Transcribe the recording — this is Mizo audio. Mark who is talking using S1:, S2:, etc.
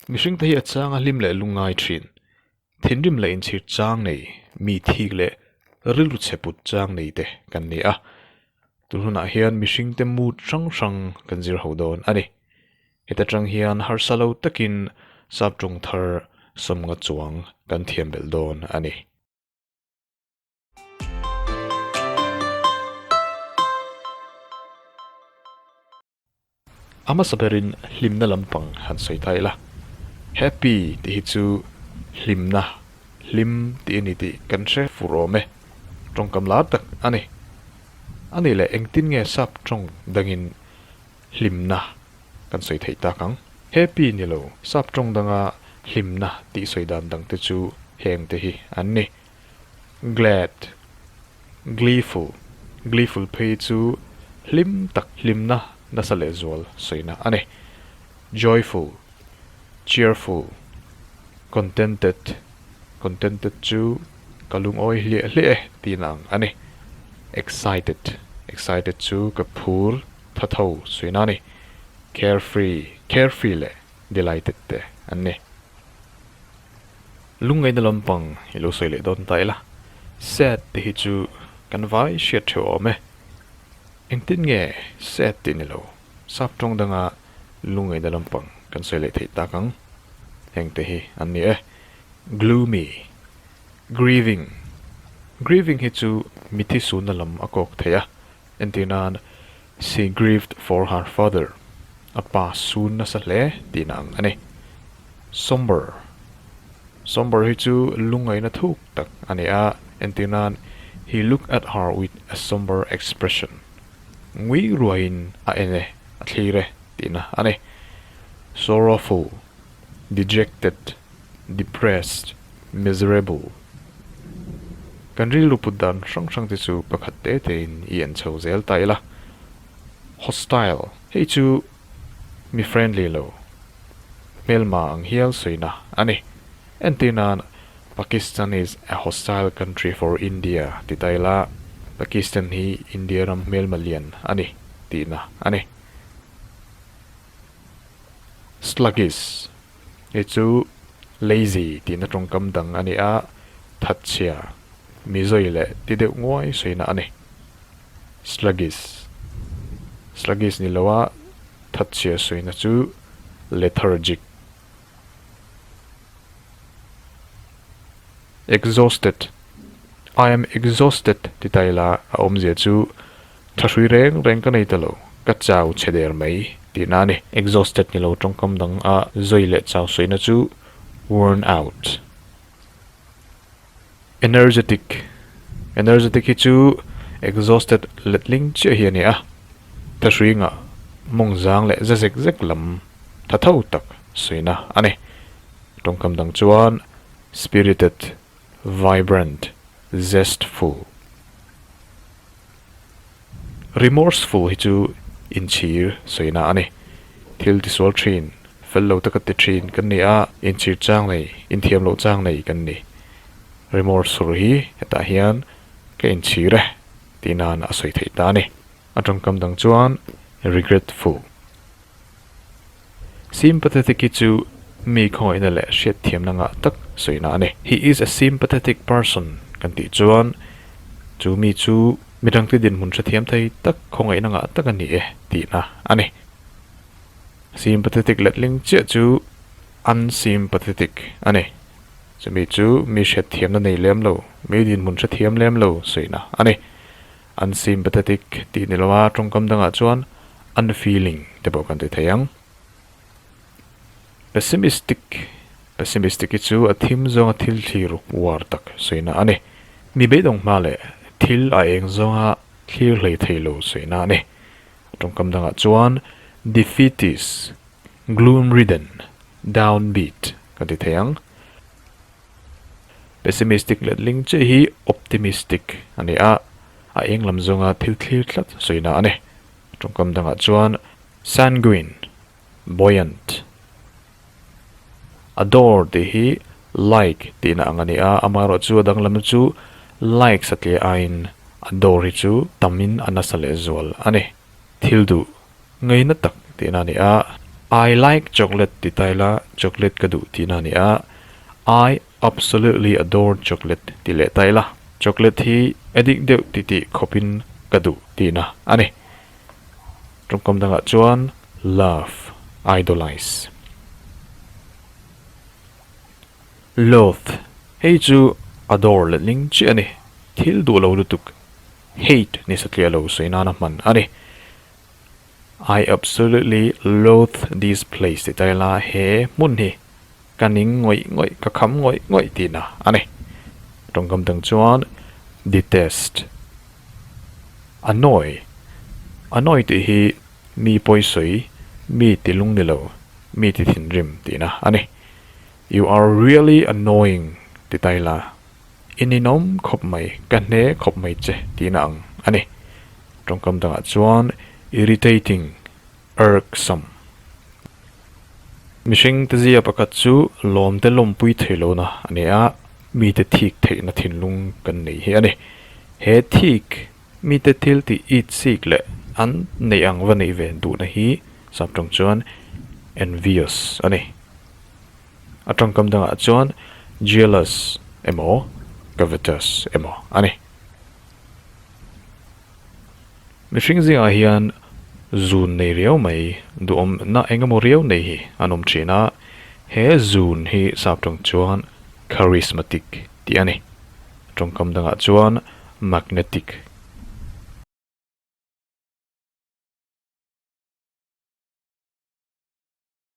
S1: Mihringte hi a changa hlim leh lungngai thin. Thinrim leh inchhir chang nei, mi thik leh rilru chhe put chang nei te kan ni a. Tun hunah hian mihringte mood hrang hrang kan zir ho dawn a ni. Heta tang hian harsa lo takin sap tawng thar sawmnga chuang kan thiam belh dawn a ni. A hmasa berin hlimna lampang han sawi ta ila. Happy tih hi chu hlimna, hlim tih a ni tih kan hre fur awm e. Tawngkam lar tak a ni. A nih leh engtin nge sap tawng dangin hlimna kan sawi theih tak ang? Happy ni lo, sap tawng danga hlimna tih sawi dan dangte chu hengte hi an ni. Glad, gleeful, gleeful phei chu hlim tak hlimna nasa lehzual sawina a ni. Joyful, cheerful, contented, contented chu ka lungawi hliah hliah e tihna ang a ni. Excited, excited chu ka phur tha tho sawina a ni. Carefree, carefree leh delighted te an ni. Lungngaihna lampang i lo sawi leh dawn ta ila, sad te hi chu kan vai hriat theuh awm e. Engtin nge sad tih ni lo, sap tawng danga lungngaihna lampang kan sawi leh theih tak ang? Heng te hi an ni e, gloomy, grieving, grieving hi chu mithi sunna lam a kawk thei a, entir nan she grieved for her father, a pa sun nasa hle tihna ang a ni. Somber, Somber hi chu lungngaihna thuk tak a ni a, entir nan he looked at her with a somber expression, ngui ruaiin a en e, a thlir e tihna a ni. Sorrowful, dejected, depressed, miserable. Kan rilru put dan hrang hrang te chu pakhat te tein i en chho zel ta ila. Hostile, hei chu mi friendly lo, hmelma ang hial sawina a ni. Entir nan, Pakistan is a hostile country for India ti ta ila, Pakistan hi India ram hmelma lian a ni tihna a ni. Sluggish, hei chu lazy tihna tawngkam dang a ni a, thatchhia, mi zawi leh ti deuh nguai sawina a ni. Sluggish, sluggish ni loa thatchhia sawina chu lethargic. Exhausted, I am exhausted ti ta ila a awmzia chu tha hrui reng reng ka nei ta lo, ka chau chhe der mai tihna a ni. Exhausted ni lo tawngkam dang a zawi leh chau sawina chu worn out. Energetic, Energetic hi chu exhausted letling chiah hi a ni a, tha hrui ngah mawng zang leh za zek zek lam tha tho tak sawina a ni. Tawngkam dang chuan spirited, vibrant, zestful. Remorseful hi chu inchhir sawina a ni. Thil tisual thin, fel lo taka ti thin kan ni a, inchhir chang nei, inthiam loh chang nei kan ni. Remorseful hi hetah hian ka inchhir e tih nan a sawi theih ta a ni. A tawngkam dang chuan regretful. Sympathetic hi chu mi khawngaihna leh hriatthiamna ngah tak sawina a ni. He is a sympathetic person kan tih chuan chu mi chu midangte dinhmun hrethiam thei tak khawngaihna ngah tak a ni e tihna a ni. Sympathetic letling chiah chu unsympathetic a ni. Chumi chu mi hriatthiamna nei lem lo, mi dinhmun hrethiam lem lo sawina a ni. Unsympathetic tih ni lova tawngkam dangah chuan unfeeling te pawh kan ti thei ang. Pessimistic, Pessimistic hi chu a thim zawnga thil thlir uar tak sawina a ni. Mi beidawng hma leh thil a eng zawnga thlir hlei thei lo sawina a ni. Tawngkam dangah chuan defeatist, gloom-ridden, downbeat kan ti thei ang. Pessimistic letling chiah hi optimistic a ni a, a eng lam zawnga thil thlir tlat sawina a ni. Tawngkam dangah chuan sanguine, buoyant, adore tih hi like tihna ang a ni a, amaherawhchu a danglamna chu like satliah aiin adore hi chu tamin a nasa lehzual a ni. Thil duh ngaina tak tihna a ni a. I like chocolate ti ta ila chocolate ka duh tihna a ni a, I absolutely adore chocolate ti leh ta ila chocolate hi addict deuh ti tih khawpin ka duh tihna a ni. Tawngkam dangah chuan love, idolize. Loathe, hei chu adore letling chiah a ni, thil duh lo lutuk, hate ni satliah lo sawi nana hman a ni. I absolutely loathe this place ti ta ila he hmun hi ka ning ngawih ngawih, ka kham ngawih ngawih tihna a ni. Tawngkam dang chuan detest, annoy, annoy tih hi mi pawisawi, mi ti lung ni lo, mi ti thinrim tihna a ni. You are really annoying ti ta ila I ninawm khawp mai, ka hne khawp mai che tihna ang a ni. Tawngkam dangah chuan irritating, irksome. Mihring te zia pakhat chu lawmte lawmpui thei lohna a ni a, mite thik theihna thinlung kan nei hi a ni. He thik, mite thil tih it sik leh an neih ang va neih ve duhna hi saptawng chuan envious a ni. A tawngkam dangah chuan jealous emaw covetous emaw a ni. Mihring zingah hian zun nei riau mai duhawmna eng emaw riau nei hi an awm thin a, he zun hi sap tawng chuan charismatic tih a ni. Tawngkam dangah chuan magnetic.